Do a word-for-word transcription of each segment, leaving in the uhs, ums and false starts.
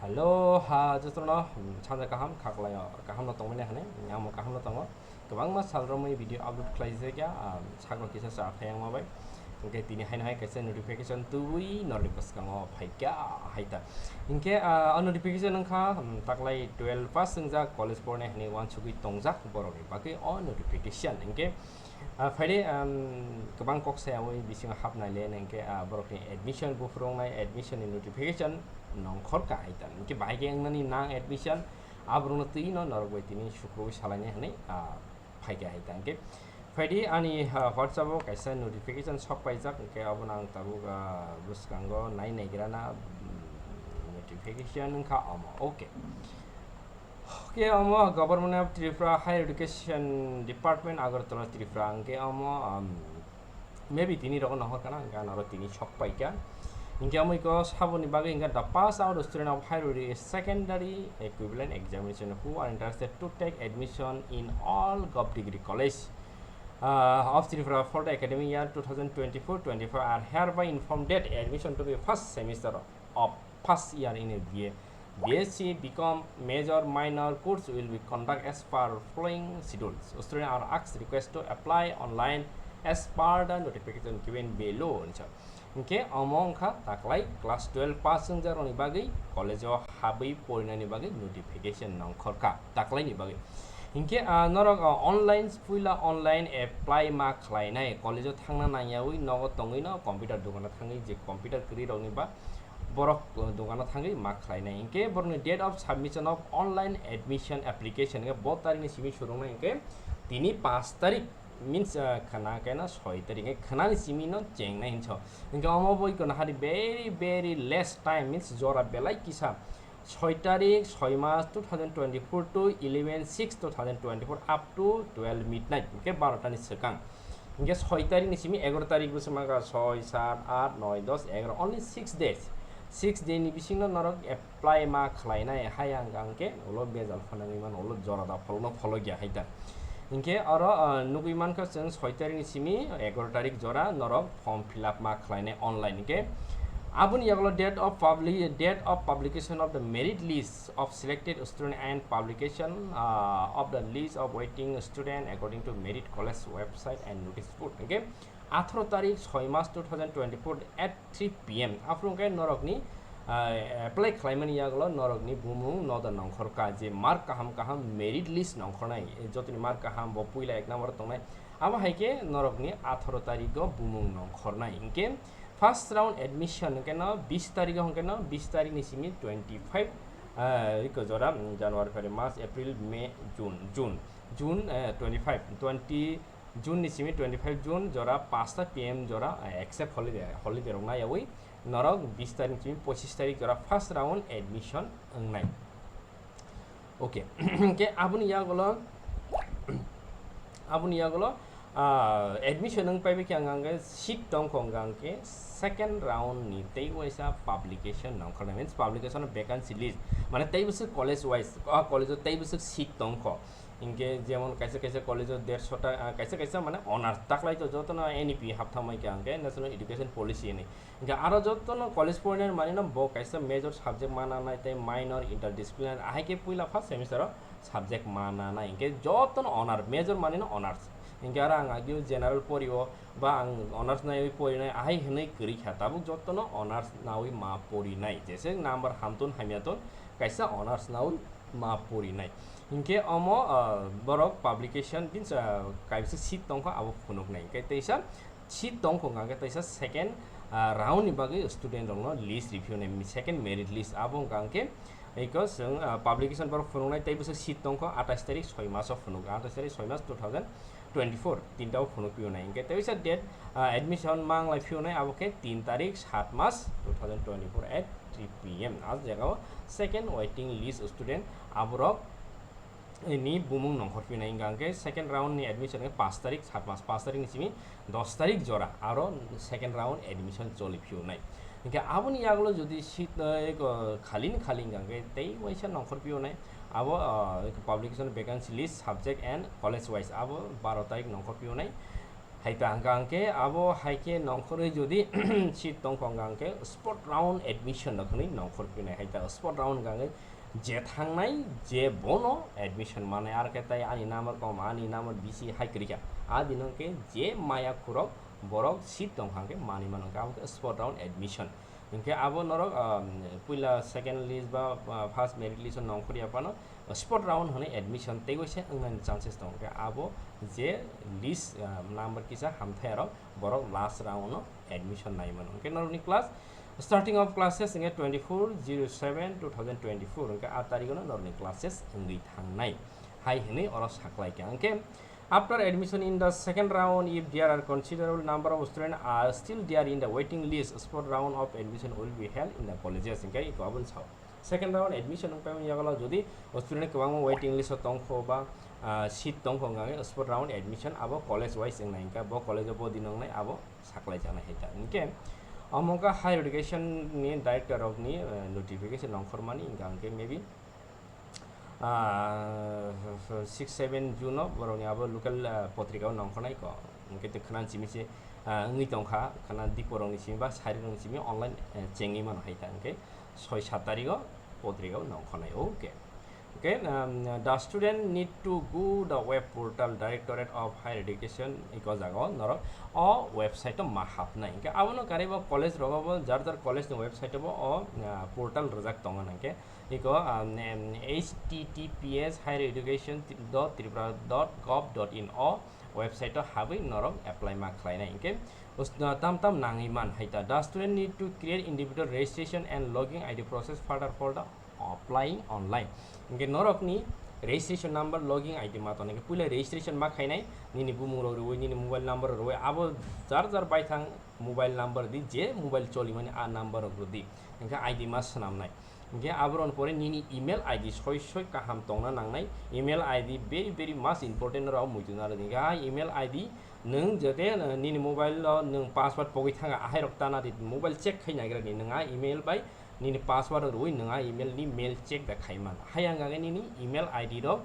Hello, ha, jotono, hmm, sanja kaham, khaklai o, kaham no tongmani hwnwi, amo kaham no tongo. Kwbangma sal romwi video upload khlai jakya, ah, sakno kisa cha phai wngma bai. Hinkhe tini haino hai kaisa notification tubui norni bwskango phaikha hai ta. Hinkhe, ah, o notification wngkha, hmm, taklai twelve pass wngjak, college pornai hwnwi uansugwi tongjak borokni bagwi o notification. Hinkhe, ah, phaide, um, kwbang kok sayawi bisingo hapnai le hinkhe, ah, borokni admission buphurungnai, admission ni notification nongkhor ka hai ta. Hinkhe bahai khe wngnani nang admission, aborokno twi no norok bai tini sukrubui salainai hwnwi, ah, phaikha hai ta. Hinkhe phaidi ani, ah, WhatsApp o kaisa notification sok paijak, hinkhe abono ang tabuk, ah, bwskango nai naigrana, mm, notification wngkha omo. Okay. Okay, omo Government of Tripura Higher Education Department, Agartala, Tripura, hinkhe omo, um, maybe tini rogo nohor kana, hinkhe ano aro tini sok paikha. Hinkhe omo iko saboni bagwi hinkhe the pass out student of higher secondary equivalent examination who are interested to take admission in all gov degree college, uh, of Tripura for the academic year two thousand twenty-four twenty-five are hereby informed that admission to be first semester of first year in a B A, B S C, B Com, major, minor course will be conduct as per following schedules. Student are asked request to apply online as per the notification given below. Hinsa. Hinkhe omo wngkha taklai class twelve pass wngjakrokni bagwi college o habwi porinani bagwi notification nongkhorkha taklaini bagwi. Hinkhe, ah, norok, ah, online, puila online apply ma khlainai, college o thangna nangyawi nogo tongwi no computer dogano thangwi je computer kwrwi rokni ba borok, uh, dogano thangwi ma khlainai. Hinkhe borokni date of submission of online admission application hinkhe bo tarikni simi surungnai hinkhe tini pash tarik means, uh, khna kena soi tarik hinkhe khnani simi no chengnai hinso. Hinkhe omo bo ikono hari very, very less time means jora belai kisa soi tarik, soi mas two thousand twenty-four to eleven six two thousand twenty-four up to twelve midnight, hinkhe barota ni swkang. Hinkhe soi tarik ni simi egaro tarik bwswk mangkha, soi, sat, at, noi, dos, egaro, only six days. Six day ni bisingno norok apply ma khlainai, hai ang, ang khe ulo bejal phanangwi mano, ulo jora da pholno pholo gya hai ta. Hinkhe oro, ah, nugwi mankha chwng soi tarik ni simi egaro tarik jora norok form fill up ma khlainai online. Hinkhe aboni yagulo date of publi-, date of publication of the merit list of selected student and publication, ah, of the list of waiting student according to merit college website and notice board. Hinkhe atharo tarik soi mas two thousand twenty-four at three P M. Aphuru hinkhe norokni, ah, apply khlaimani yagulo norokni bumung noda nongkhorkha je mark kaham kaham merit list nongkhornai, jotoni mark kaham bo puila ek number tongnai. Abo hai khe norokni atharo tarigo bumung nongkhornai. Hinkhe first round admission hinkhe no bis tarigo hinkhe no bis tarikni simi twenty-five, ah, iko jora, mm, January, February, March, April, May, June, June, June, eh, twenty-five, twenty, June ni simi twenty-five June jora pasta P M jora, eh, except holiday, holiday rok naiyawi norok bis tarik ni simi pochis tarik jora first round admission wngnai. Okay, hinkhe aboni yagulo, aboni yagulo, ah, admission wng paibai khe ang, ang khe seat tongkho, ang khe second round ni tei waisa publication nongkhornai, means publication of vacancy list, mane tei bwswk college wise, ah, college o tei bwswk seat tongkho. Hinkhe jemon kaisa kaisa college o dersho ta, ah, kaisa kaisa mane honors taklai to jotono N E P hapthangmai khe ang khe National Education Policy hinwi. Hinkhe aro jotono college porinani manwino bo kaisa major subject ma nanai tei minor interdisciplinary, ahai khe puila first semester o subject ma nanai. Hinkhe jotono honor, major manwino honors. Hinkhe aro ang ageo general porio ba ang honors naiwi porinai ahai hinwi kwrwi kha, tabuk jotono honors nawi ma porinai. Jese number hamtun hamyatun kaisa honors nawi ma porinai. Hinkhe omo, ah, borok publication means, ah, kaisa seat tongkha abo phunuknai. Hinkhe teisa seat tongkho hwnkha khe teisa second, ah, round ni bagwi student rokno list riphiunai, second merit list abo hwnkha khe eko chwng, ah, publication borok phunuknai tei bwswk seat tongkho atais tarik soi maso phunuk, atais tarik soi mas two thousand twenty-four tinta o phunuk pionai. Hinkhe teisa date, ah, admission manglai pionai abo khe tin tarik sat mas two thousand twenty-four at three P M. A jagao second waiting list student aborok ni bumung nongkhor pionai. Hinkhe second round ni admission khe pash tarik sat mas, pash tarik ni simi dos tarik jora aro second round admission choli pionai. Hinkhe aboni yagulo jodi seat, eh, khali ni khali hinkhe tei waisa nongkhor pionai. Abo, ah, publication vacancy list subject and college wise abo baro tarik nongkhor pionai. Hai ta hwnkha hwnkhe abo hai khe nongkhorwi jodi seat tongkha hwnkha hwnkhe spot round admission rok hwnwi nongkhor pinai. Hai ta spot round hwnkha hwnkhe je thangnai, je bono admission manai, ar khe tai ani number kom, ani number bisi hai kwrwi kha. A dino hwnkhe je maya khurok borok seat tongkha hwnkhe manwi mano hwnkhe abo khe spot round admission. Hwnkhe abo norok, um, puila second list ba, uh, first merit list o nongkhorya phano spot round hwnwi admission teibo se wngnani chances tongo. Hwnkhe abo je list, uh, number kisa hamthayarok borok last round o admission nai mano. Hwnkhe norokni class starting of classes hwnkhe twenty-four zero seven two thousand twenty-four, hwnkhe a tarikh no norokni classes wngwi thangnai hai hwnwi oro saklaikha. Hwnkhe after admission in the second round, if there are considerable number of students are still there in the waiting list, spot round of admission will be held in the colleges. Hwnkhe iko aboni sao second round admission wngpai wng yago jodi student kwbangma waiting list o tongkho ba, ah, seat tongkho, hwnkhe spot round admission abo college wise wngnai, hwnkhe bo college o bo din wngnai abo saklaijaknai hai ta. Hwnkhe omo wngkha higher education ni director rok ni, eh, notification nongkhormani, hwnkha hwnkhe maybe ah, six seven June o borokni abo local, ah, potrika o nongkhornai ko. Hwnkhe tei khna simi se, ah, wngwi tongkha, khna diporokni simi ba sairirokni simi online, eh, chengwi mano hai ta. Hwnkhe soi sat tarikh o potrika o nongkhornai. Okay. Okay, um, the student need to go the web portal Directorate of Higher Education, iko jaga o norok o website o ma hapnai. Hwnkhe abono karwi bo college rogo bo jar jar college ni website o bo o, ah, portal rwjak tongo hwnkhe. Iko, um, em, H T T P S higher education dot tripura dot gov dot in o website o habwi norok apply ma khlainai. Hwnkhe us-, uh, tam tam nangwi man hai ta. The student need to create individual registration and login I D process further for the applying online. Hwnkhe norokni registration number, login I D ma tongnai. Hwnkhe puila registration ma khainai, nini bumung rok rwui, nini mobile number rwui, abo jar jar baithang mobile number di, je mobile cholimani a number rok rwdi. Hwnkhe I D ma swnamnai. Hwnkhe aboroni pore nini email I D soi soi kaham tongna nangnai. Email I D very, very much important, oro muitu narwk. Hwnkhe a email I D nwng jete, uh, nini mobile o nwng password pogwi thanga, ahai rok tana di, mobile check khai nagra di, nwng a email bai nini password rwui nwng a email ni mail check da khai man. Hai wngkha khe nini email I D rok,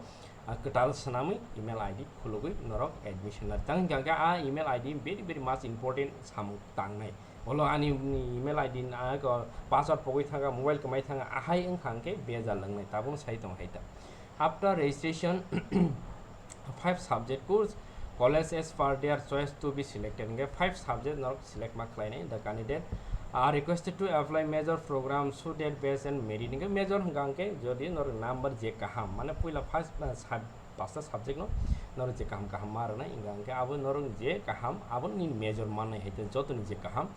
uh, kwtal swnamwi email I D khulugwi norok admission lar. Tang hwnkha khe a email I D very, very much important samung tangnai. Olo ani email I D na ko password pogwi thanga, mobile kwmai thanga, ahai wngkha hwnkhe bejal wngnai, tabuk sai tong hai ta. After registration, five subject course, college as per their choice to be selected. Hwnkhe five subject norok select ma khlainai. The candidate are requested to apply major program suited based and merit. Hwnkhe major hwnkha hwnkhe jodi norok number je kaham, mane puila first, uh, sub-, pasta subject no norok je kaham kaham ma rwnai, hwnkha hwnkhe abo norok je kaham abo nini major mannai hai ta, jotoni je kaham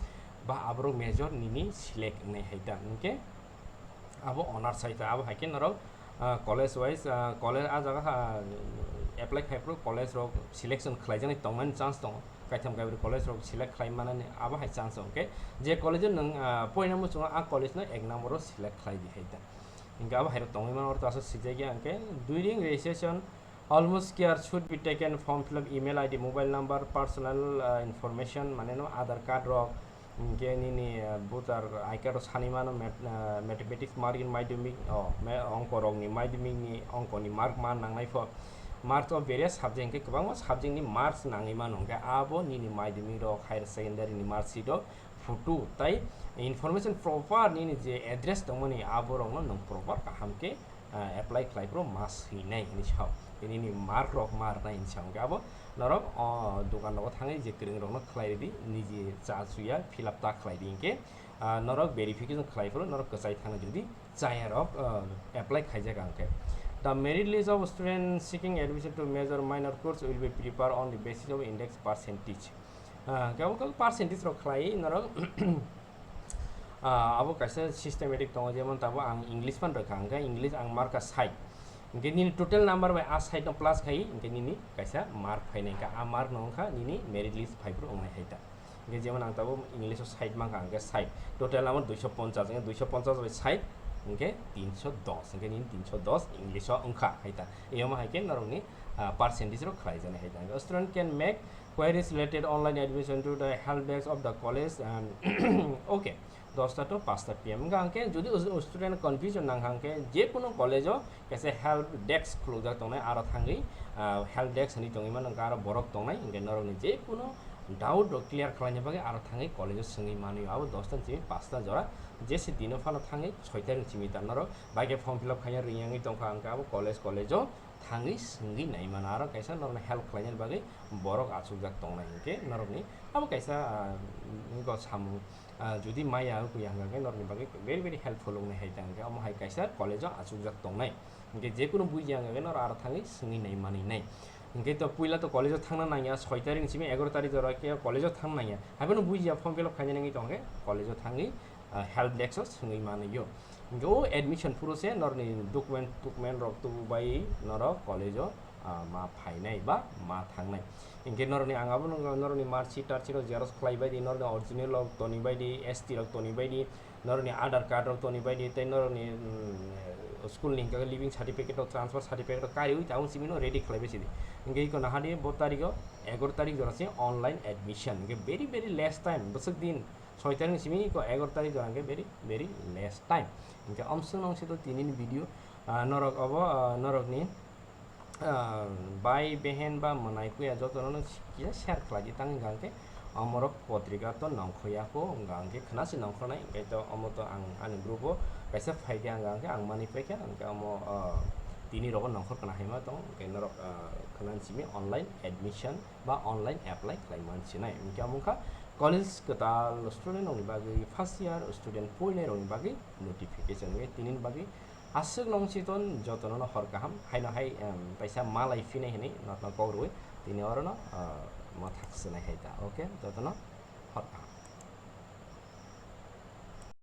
ba aborok major nini select wngnai hai ta. Hwnkhe abo honors hai ta, abo hai khe norok, ah, college wise, ah, college a jaga, ah, apply khai phuru college rok selection khlaijaknai tongmani chance tongo, kaitham kaibri college rok select khlai manani abo hai chance tongo. Hwnkhe je college o nwng, ah, poina muchungo a college no ek number o select khlai di hai ta. Hwnkhe abo hai rok tongwi mano, oro to aswk swijak ya. Hwnkhe during registration almost care should be taken, form fill up, email I D, mobile number, personal, ah, information, mane no Aadhaar card rok, hwnkhe nini, ah, voter I card o sani mano, mat-, ah, mathematics mark in madhyamik, o, ma-, ongko rokni madhyamik ni ongko ni mark ma nangnai pho, marks of various subject, hwnkhe kwbangma subject ni marks nangwi mano, hwnkhe abo nini madhyamik rok, higher secondary ni mark sheet rok, photo tai information proper nini je address tongmani aborokno nwng proper kaham khe, ah, apply khlai phuru ma swinai hinwi sao. Nini mark rok ma rwnai hinwi sao. Hwnkhe abo norok, o, dokan rogo thangwi je kwrwng rokno khlai rwdi, niji cha chuya fill up ta khlai di hinkhe, ah, norok verification khlai phuru norok kwchai thangna jodi chaya rok, ah, apply khaijak ang khe. The merit list of students seeking admission to major minor course will be prepared on the basis of index percentage. Ah, hwnkhe abo khe percentage rok khlai norok, ah, abo kaisa systematic tongo, jemon tabuk ang English phan rwkha, hwnkhe English ang mark kha sait, hwnkhe nini total number bai a sait no plus khai, hwnkhe nini kaisa mark phainai, hwnkhe a mark no wngkha nini merit list phai phuru wngnai hai ta. Hwnkhe jemon ang tabuk English o sait mankha, hwnkhe sait, total number duiso ponchas, hwnkhe duiso ponchas bai sait, hwnkhe tinso dos, hwnkhe nini tinso dos English o wngkha hai ta. Eyamo hai khe norokni, ah, percentage rok khlai jani hai ta. Student can make queries related online admission to the help desk of the college, um, okay, dosta to pasta P M. Hwnkha hwnkhe jodi us-, student confusion nang hwnkhe je kunu college o kaisa help desk khulukjak tongnai, aro thangwi, ah, help desk hinwi tongwi mano, hwnkhe aro borok tongnai, hwnkhe norokni je kunu, Doubt rok clear khlaina bagwi aro thangwi college o swngwi manwi, abo dos ta simi paanch ta jora, jese dino phano thangwi soi tarik simi ta norok bai khe form fill up khaina ringya wngwi tongkha, hwnkhe abo college, college o thangwi swngwi naimano, aro kaisa norokno help khlaina bagwi borok achukjak tongnai, hwnkhe norokni abo kaisa, ah, wngkha samung, ah, jodi maya wngya hwnkhe norokni bagwi very, very helpful wngnai hai ta, hwnkhe omo hai kaisa college o achukjak tongnai. Hwnkhe jekunu bujiya hwnkhe norok aro thangwi swngwi nai manwi nai. Hwnkhe to puila to college o thangna nangya, soi tarik simi egaroh tarik jora khe college o thangna nangya. Haiphano bujiya form fill up khaina nangwi tongkhe college o thangwi, ah, help desk o swngwi manwi o. Hwnkhe o admission phuru se norokni document, document rok tubu bai norok college o, ah, ma phainai ba ma thangnai. Hwnkhe norokni ang abo nungkha norokni marksheet tarksheet rok xerox khlai bai di, norokni original rok toni bai di, S T rok toni bai di, norokni Aadhaar card rok toni bai di, tei norokni, mm, school ni hwnkha khe leaving certificate rok, transfer certificate rok kariwi tabuk simi no ready khlai bai sidi. Hwnkhe iko naha di bo tarik o egaroh tarik jora se online admission. Hwnkhe very, very less time, bwswk din soi tarik ni simi iko egaroh tarik jora hwnkhe very, very less time. Hwnkhe omswk nong se to tini ni video, ah, norok obo, ah, norokni ah, bai behen ba mwnai kuya jotono no kisa share khlai di tang hwnkha hwnkhe omorok potrika to nongkhoya kho hwnkha hwnkhe khna se nongkhornai, hwnkhe to omo to ang ani group o kaisa phai khe hwnkha hwnkhe ang manwi phai kha, hwnkhe omo, ah, tini rogo nongkhor khna hai ma tong, hwnkhe norok, ah, khna simi online admission ba online apply khlai man sinai, hwnkhe omo wngkha college kwtal student rokni bagwi, first year student porinai rokni bagwi notification, hwnkhe tini ni bagwi aswk nong chiton jotono no hor kaham haino hai, em, kaisa malai phinai hinwi notno kok rwi tini oro no, ah, mwthak swnai hai ta. Okay, jotono hor kaham.